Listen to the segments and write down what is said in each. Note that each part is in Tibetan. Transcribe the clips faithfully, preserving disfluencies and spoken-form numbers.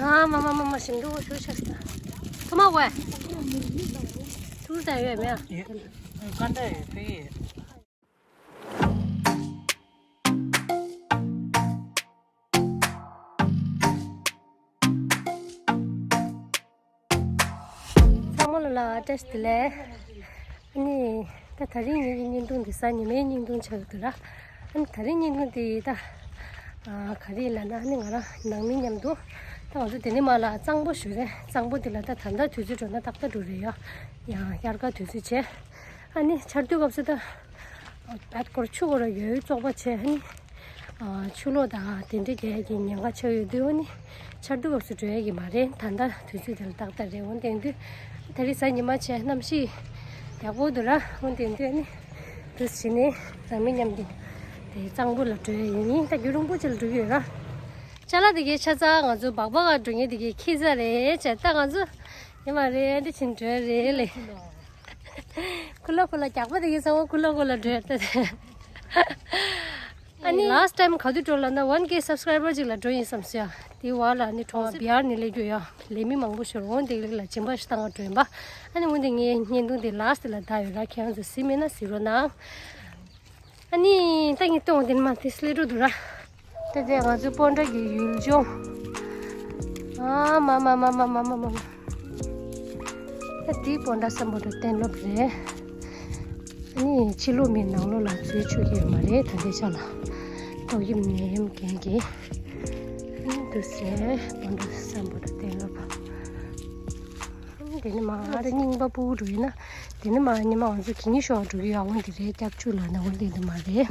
ཨ་མ་མ་མ་མ། ཞིམ་འདུག་ཞུ་ཆ་ཤི་ད། ཐོ་མ་ཝེ། ཐུར་ད་ཡོད་མེད་ཨ། ཡོད། ཀ་འདྲ་ཡོད་ཕི་ཡོད། ཚང་མ་ལ་ལ་བཀྲ་ཤིས་བདེ་ལེགས། ཨ་ནི་ད་དེ་རིང་ངེད་ཀྱི་བརྙན་ཐུང་འདི་གཟའ་ཉི་མའི་བརྙན་ཐུང་ཆགས་འདུག་ར། ཨ་ནི་དེ་རིང་བརྙན་ཐུང་འདི་ད་ཨ་ག་རེ་ལབ་ན། ཨ་ནི་ང་རང་ནང་མི་མཉམ་དུ་ད་ང་ཚོ་དེ་ནས་མར་ལ་གཙང་པོ་ཞུ་རེད། གཙང་པོ་འདི་ལ་ད་ད་ལྟ་དུས་ཚོད་འགྲོ་ན་ཏག་ཏག་འགྲོ་རེད་ཡ། ཡང་དབྱར་ཁ་དུས་ཚོད་བྱས། ཨ་ནི་ཆར་དུས་སྐབས་སུ་ད་བད་སྐོར་ཆུ་སྐོར་ཡོད་བཙོག་པ་བྱས། ཨ་ནི་ཨ་ཆུ་ལོག་དང་དེ་འདྲ་རྒྱག་ཡ་གི་ཉེན་ཁ་ཆགས་ཡོད་དུས། ཨ་ནི་ཆར་དུས་སྐབས་སུ་འགྲོ་ཡ་གི་མ་རེད། ད་ལྟ་དུས་ཚོད་དེ་ལ་ཏག་ཏག་རེད། འོན་ཏེ་དུས་ད་རེས་གཟའ་ཉི་མ་བྱས་གནམ་གཤིས་ཡག་པོ་འདུག་ར། འོན་ཏེ་དུས་ཨ་ནི་དུས་བྱས་ནས་ནང་མི་མཉམ་དུ་དེ་གཙང་པོ་ལ་འགྲོ་ཡ་ཡིན། ད་རྒྱུན་རིང་པོ་ཅིག་ལ་འགྲོ་གི་ཡོད་ར། ཅ་ལག་དེ་གའི་ཆ་ཚང་ང་ཚོ་སྦག་སྦག་ག་འགྲོ་མཁན་དེ་གའི་ཁྱི་ཚ་རེད་བྱས། ད་ང་ཚོ་ཡིན་མ་རེད། འདི་ཕྱིན་འགྲོ་རེད་ལེ། ཁུ་ལོ་ཁུ་ལོ། རྒྱག་པ་དེ་གའི་ཚང་མ་ཁུ་ལོ་ཁུ་ལོ་འགྲོ་ཡ་ད། ཨ་ནི་last time ག་དུས་འགྲོ་ལབ་ན་one K subscriber ཅིག་ལ་འགྲོ་ཡིན་བསམ་སོང་ཡ། དེའི་བར་ལ་ནི་གྲོང་བར་ནི་སླེབས་རྒྱུ་ཡ། ལས་མི་མང་པོ་ཞིག་འོང་དེ་ལ་སྦྱིན་པ་ཞིག་བཏང་བ་འགྲོ་ཡིན་པ། ཨ་ནི་འོན་ཏེ་ངའི་བརྙན་ཐུང་དེ་last ལ་བསྡད་ཡོད་ར། ཁྱེད་རང་ཚོ་གཟིགས་མེད་ན་གཟིགས་རོགས་གནང་། ཨ་ནི་ད་ངས་སྟོན་དེ་མ་དེ་སླེབས་འགྲོ་འདུག་ར། ད་དེ་ང་ཚོའི་སྤོན་ཊ་གི་ཡུལ་ལྗོངས། ཨ་མ་མ། ད་དེ་སྤོན་ཊ་སམ་བྷོ་ཊ་གཏན་སློབ་རེད། ཨ་ནི་ཕྱི་ལོགས་མི་ནང་ལོགས་ལ་འཛུལ་ཆོག་གི་ཡོད་མ་རེད། ད་ལྟའི་ཆ་ལ་ཏོག་དབྱིབས་ནད་ཡམས་རྐྱེན་གྱིས། ཨ་ནི་འདུག་སེ་སྤོན་ཊ་སམ་བྷོ་ཊ་གཏན་སློབ། དེ་ནི་མ་ཨ་རེ་རྙིང་པ་སྤུ་གུ་འགྲོ་ཡིན་ན། དེ་ནི་མ་ཉི་མ་ང་ཚོ་གད་སྙིགས་ཤོར་བ་འགྲོ་གི་ཡོད། འོན་ཏེ་རེད། སྐྱབས་བཅོལ་ལ་ན་འོན་ཏེ་འདི་མ་རེད།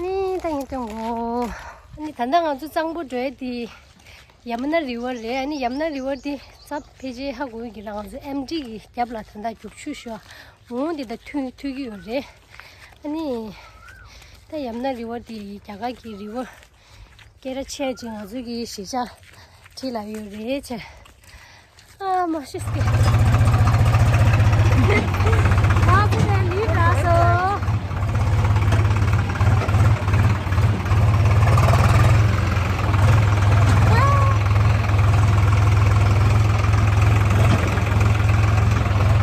ནི་ད་ཡིན་སྟོན་གོ། ནི་ད་ལྟ་ང་ཚོ་གཙང་པོ་འགྲོ་ཡ་དེ་ཡ་མུ་ན་རི་ཝར་རེད། ཨ་ནི་ཡ་མུ་ན་རི་ཝར་དེ་ཚབ་ཕལ་ཆེར་ཧ་གོ་གི་ར། ང་ཚོ་ཨེམ་ཌི་གི་རྒྱབ་ལ་ད་ལྟ་རྒྱུག་ཆུ་ཤོར་འོང་དེ་ད་ཐུག་ཐུག་གི་ཡོད་རེད། ཨ་ནི་ད་ཡ་མུ་ན་རི་ཝར་དེ་རྒྱ་གར་གྱི་རི་ཝར་སྐད་གྲགས་ཆེ་ཅིག་ང་ཚོ་གི་གཞིས་ཆགས་འཁྲིས་ལ་ཡོད་རེད་ཅེས། ཨ་མ་ཤི་སྐད། ཨ་བུ་དེ་ལི་འདྲ་སོ།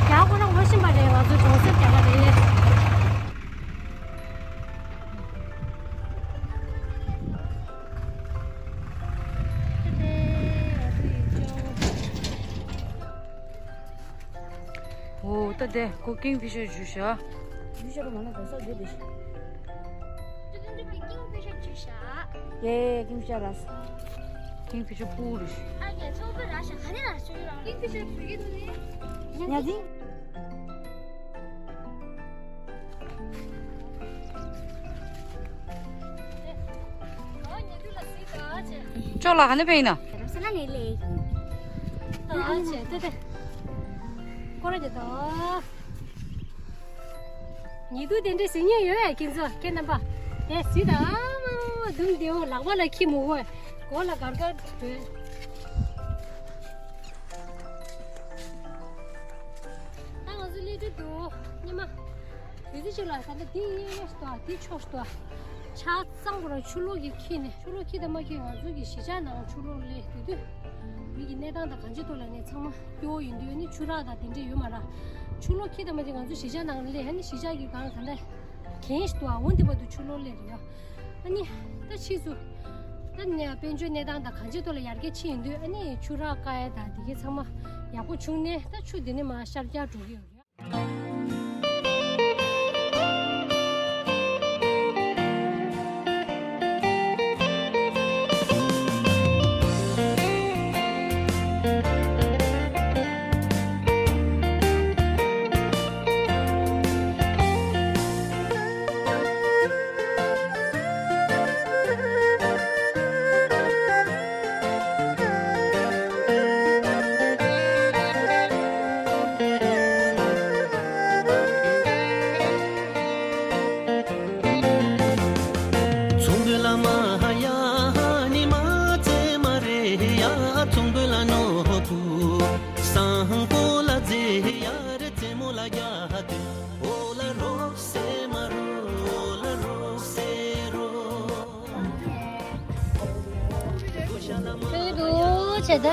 རྒྱ་ཁོ་རང་ངོ་ཤེས་པ་རེད། ང་ཚོ་གྲོང་གསེབ་རྒྱ་གར་རེད། འོ་ད་དེ་ཁོ་ཀིང་ཕི་ཤར་ཞུ་ཤག་ཕི་ཤར་མ་ན་གོ་ས་དེ་དེ་ཤག་ཀིང་ཕི་ཤར་ཞུ་ཤག་ཡེ་ཀིང་ཕི་ཤར་ར། ཀིང་ཕི་ཤར་པུ་རི་ཤག་ཨ་ཡེ་ཚོ་བི་ར་ཤག་ག་ནས་ར་ཞུ་ར། ཀིང་ཕི་ཤར་ཞུ་གི་འདུག་ནི། ཉ་ཛི། ཅོ་ལ་ཧ་ནི་པེ་ཡིན་ན། རོ་ས་ལ་ནི་ལེ། ཨ་ཅེ་ཏེ་ཏེ། ཀོ་ར་ཇེ་ཏོ། ཉི་དུ་དེ་འདྲའི་ཟིན་ཉེ་ཡོད་ཨེ་ཁྱེད་ཚོ་ཁྱེད་རྣམ་པ། ཨེ་ཟི་ད་ཨ་མ་དུམ་དེའོ་ལག་པ་ལ་ཁྱི་མུ་གོ། མགོ་ལ་གར་གར་བྲོས། ད་ང་ཚོ་སླེབས་འགྲོ་འདུག་ཉི་མ། དུས་ཚོད་ཅིག་ལ་ད་ལྟ་འདི་གཡས་གཡོན་ཞིག་འདུག་འདི་ཕྱོགས་ཤིག་འདུག་ཆ་ཚང་པོ་ར་ཆུ་ལོག་གིས་ཁྱེར་ནས་ཆུ་ལོག་ཁྱེར་དང་མ་ཁྱེར་ང་ཚོ་གི་གཞིས་ཆགས་ནང་ཆུ་ལོག་སླེབས་དུས་དུས། མི་གི་གནས་སྟངས་དང་གང་ཅི་ཐོག་ལ་ནས་ཚང་མ་སྐྱོ་བོ་ཡིན་དུས་ནི་ཆུ་རགས་དང་དེ་འདྲས་ཡོད་མ་ར། ཆུ་ལོག་ཁྱེར་དང་མ་ཁྱེར་ང་ཚོ་གཞིས་ཆགས་ནང་སླེབས་ཨ་ནི་གཞིས་ཆགས་ཀྱི་སྒང་ད་ལྟ་གན་ཞིག་འདུག་ཨ་འོ་འདི་བར་དུ་ཆུ་ལོག་སླེབས་རེད་ཡ། ཨ་ནི་ད་ཕྱིས་སུ་ད་ནས་དཔལ་འབྱོར་གནས་སྟངས་དང་གང་ཅི་ཐོག་ལ་ཡར་རྒྱས་ཕྱིན་ཡིན་དུས་ཨ་ནི་ཆུ་རགས་བཀག་ཡ་དང་དེ་གའི་ཚང་མ་ཡག་པོ་བྱུང་ནས་ད་ཆུ་འདི་ནས་མར་ཤར་རྒྱག་འགྲོ་གི་ཡོད་རེད། ཁྱོད་འདུག་བྱས་ད།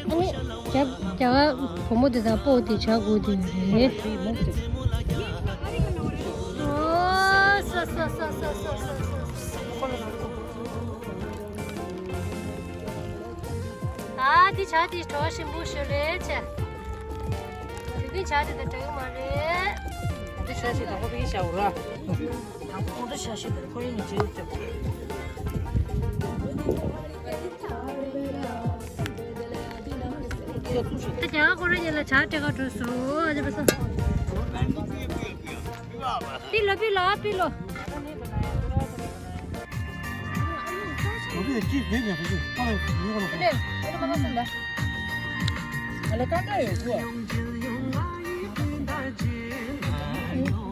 ཨ་ནི་རྒྱ་རྒྱ་གར་བུ་མོ་དེ་དང་སྤོ་དེ་བྱ་དགོས་དེ་རེད། ཨོ་ས་ས་ས་ས་ས་ས། ཨ་དེ་བྱ་དེ་བྲོ་བ་ཞིམ་པོ་ཞིག་རེད་བྱས། དེ་གི་བྱ་དེ་དང་འདྲ་གི་མ་རེད། དེ་བྱ་ཞིག་དང་ཁོ་པའི་བྱ་འུ་ར། ཁོང་ཚོ་ཤ་ཤེད་དེར་ཁོ་ཡིན་གྱི་ཡོད་ཀྱང་། ད་རྒྱ་གར་ཁོ་རང་ཉིད་ལ་ཇ་སྤྲད་ག་འགྲོ་སོང་ཨ་ཅེ་པ་སང་། པི་ལོ་པི་ལོ་ཨ་པི་ལོ།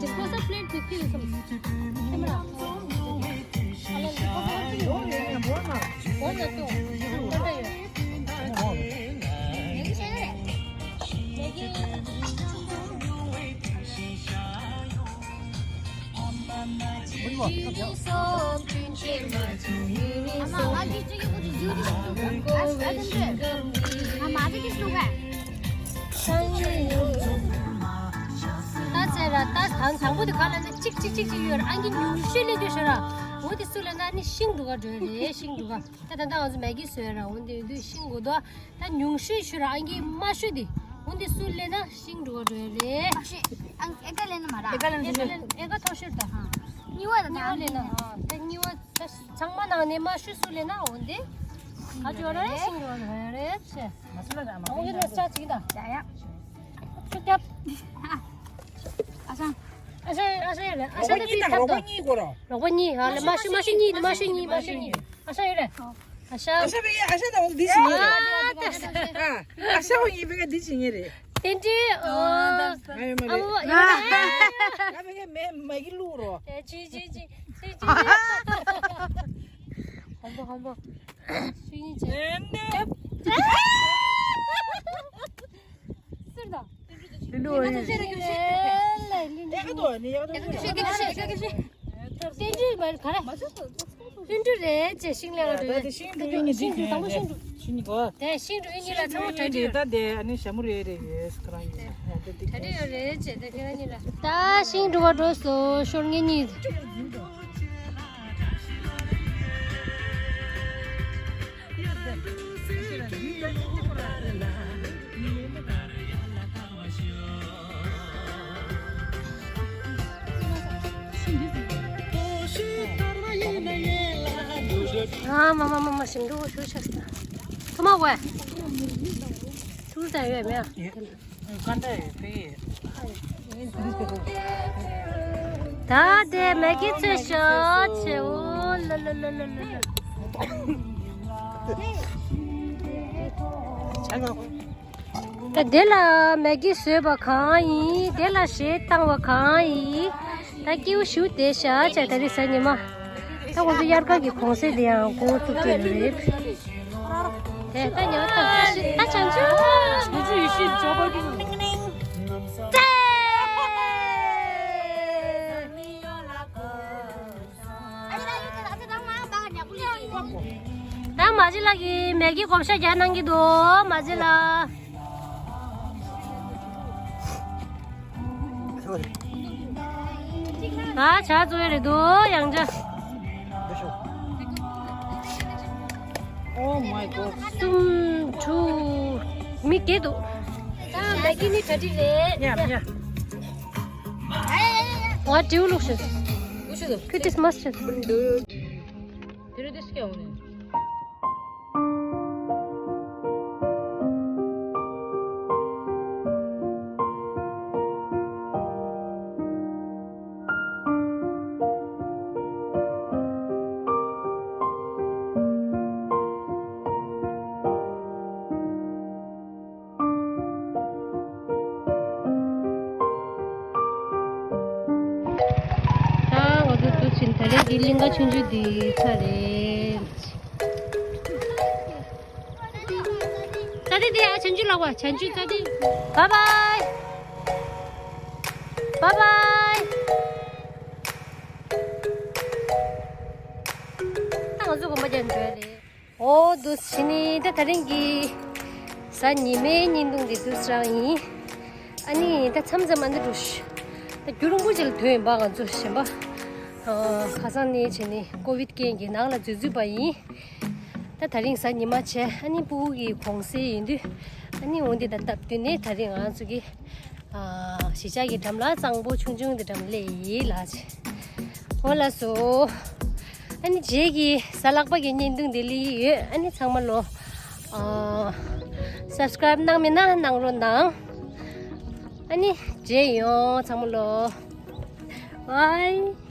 Disposal plate to kill some. ད་ཚེ་ར་ད་དང་དང་པོ་དེ་ག་ལ་ན་གཅིག་གཅིག་གཅིག་གཅིག་ཡོད་ར། ཨང་ཀི་ཉུང་ཤོས་ལེན་རྒྱུ་ཤོད་ར། འོ་དེ་སུ་ལེན་ན་ནི་ཤིང་འདུག་ག་འགྲོ་རེད། ཤིང་འདུག་ག་ད་ད་ད་ང་ཚོ་མེ་གི་བཟོས་ར། འོ་དེ་ཡོད་དུས་ཤིང་དགོས་དོ། ད་ཉུང་ཤོས་ཤོད་ར། ཨང་ཀི་དམའ་ཤོས་དེ། འོ་དེ་སུ་ལེན་ན་ཤིང་འདུག་ག་འགྲོ་རེད། ཨ་ཤེ། ཨང་ཨེ་ཀ་ལེན་ན་མ་ར། ཨེ་ཀ་ལེན་ན་ཨེ་ཀ་མཐོ་ཤོས་ད། གཉིས་པ་ད་གཉིས་པ་ལེན་ན་ཨ་ད་གཉིས་པ། ཚང་མ་ནང་ནས་དམའ་ཤོས་སུ་ལེན་ན་འོ་འདི། ཨ་ཅོ་རེ་ཤིང་རོ་རེ་རེ་ཆེ། མ་སུ་ལ་ད་མ་འོ་འདི་ལ་ས་ཅིག་ད། ཡ་ཡ། ཆུ་རྒྱབ། ཨ་ཤང་། ཨ་ཤང་ཨ་ཤང་ཡ་ལེ་ཨ་ཤང་ད་པི་ཁབ་ད། རོགས་པ་གཉིས་གོ་ར། རོགས་པ་གཉིས་ཧ་ལེ་མ་ཤོས་མ་ཤོས་གཉིས་མ་ཤོས་གཉིས་མ་ཤོས་གཉིས། ཨ་ཤང་ཡོད་རེད། ཨ་ཤང་། ཨ་ཤང་བེ་ཨ་ཤང་ད་འོ་འདི་ཞིག་ཉེ་རེད། ཨ་ཤང་བ་ཡིན་བེ་ག་འདི་ཞིག་ཉེ་རེད། ཏན་ཏན་ཨོ། ང་ཡོད་མ་རེད། ཨོ་ཡོད་རེད། ང་བེ་ག་མེ་མ་གི་ལུག་རོ། ཅི་ཅི་ཅི་ཅི་ཅི། ཧོམ་པོ་ཧོམ་པོ། ཤུ་ཡིན་ཅི། སུར་དང་། ལིན་ཏུ་ཨོ་ཡིན། ལིན་ཏུ་ཨོ་ཡིན། ཏན་ཏན་མ་ག་རེ། ལྷུན་གྲུབ་རེད་ཅེས་ཤིང་ལས་ར་རེད། ཤིང་འབྲུ་གཉིས་ཤིང་འབྲུ་དང་པོ་ཤིང་འབྲུ། ཤིང་གཉིས་གོ། དེ་ཤིང་འབྲུ་གཉིས་ལ་ཚང་མ་གྲ་སྒྲིག་ད་དེ་ཨ་ནི་ཞྭ་མོ་རེ་རེ་ཡོད་ཁོ་རང་ཡོད་ད་དེ་གྲ་སྒྲིག་ཡོད་རེད་ཅེས་དེ་ཁྱེད་རང་གཉིས་ལ། ད་ཤིང་འབྲུ་བ་འགྲོ་སོ་ཤོར་ངེས་གཉིས། ཨ་མ་མ་མ་མ་ཞིམ་འདུག་ཤུ་ཆགས་ཐུ་མ་ཝེ། ཐུར་ཙམ་ཡོད་མེད། ད་དེ་མེ་གི་ཚོས་ཤོག་ཆེ་འོ་ལ་ལ་ལ་ལ་ལ། ད་དེ་ལ་མེ་གི་བཟོས་པ་གང་ཡིན། དེ་ལ་གཞས་བཏང་བ་གང་ཡིན། ད་སྐྱིད་པོ་ཞུ་བསྡད་ཤག་ཅེས་ད་རེས་གཟའ་ཉི་མ། ད་ང་ཚོ་དབྱར་ཁ་གི་གུང་སེང་དེ་ཡང་འགོ་བཙུགས་ཀྱི་ཡོད་རེད། དེ་ད་ཉི་མ་ད་ད་ཤི་ད་བྱང་ཆུབ། ང་ཚོ་ཡུལ་ཤུལ་འཇོག་པ་གི། ད་མ་ཇི་ལགས་ཀྱིས་མེ་གི་བགོ་བཤའ་རྒྱག་གནང་གི་འདུག་མ་ཇི་ལགས། ད་ཇ་བཙོ་ཡ་རེད་འདུག་ཡང་ཇ། Oh my god. གསུམ་དྲུག་མི་བརྒྱད་འདུག་ད་མེ་གི་ནི་གྲ་སྒྲིག་རེད། ཡ་ཡ། ང་དྲིའུ་བླུགས་ཤོག Put this mustard. དེ་རུ་དེ་སྐྱ་འོང་ནས། ད་ང་ཚོ་ཚུར་ཕྱིན། ད་རེས་འདི་གླིང་ག་ཆུང་ཆུང་འདི་ཚར་རེད། ཙ་དེ་དེ་ཨ་ཆན་ཆུ་ལགས་པ་ཆན་ཆུ་ཙ་དེ། Bye bye. Bye bye. ད་ང་ཚོ་དགོན་པ་ འགྲོ་རེད། ཨོ་དུ་ཕྱི་ནི་ད་དེ་རིང་གི་གཟའ་ཉི་མའི་བརྙན་ཐུང་འདི་དུས་རང་ཡིན། ཨ་ནི་ད་མཚམས་མཚམས་ཨ་འདི་འགྲོ་ཤི། ད་རྒྱུན་རིང་པོ་ཅིག་ལ་ཐོན་ཡིན་པ། ང་ཚོ་གཞན་པ་ཁ་སང་ནས་བྱས་ནས་ཀོ་བིད་རྐྱེན་གྱིས་ནང་ལ་འཛུལ་འཛུལ་པ་ཡིན། ད་དེ་རིང་གཟའ་ཉི་མ་བྱས། ཨ་ནི་སྤུ་གུ་གི་གུང་སེང་ཡིན་དུས་ཨ་ནི་འོ་འདི་ད་སྟབས་བསྟུན་ནས་དེ་རིང་ང་ཚོ་གི་ཨ་གཞིས་ཆགས་ཀྱི་འགྲམ་ལ་གཙང་པོ་ཆུང་ཆུང་འདི་འགྲམ་སླེབས་ཡིན་ལགས། འོ་ལགས་སོ། ཨ་ནི་རྗེས་ཀྱི་གཟའ་ལྷག་པ་གི་བརྙན་ཐུང་འདི་སླེབས་ཡོད། ཨ་ནི་ཚང་མ་ལོ་ཨ་སབ་སི་ཀ་རེབ་གནང་མེད་ན་གནང་རོགས་གནང་། ཨ་ནི་རྗེས་ཡོང་། ཚང་མ་ལོ་བའི།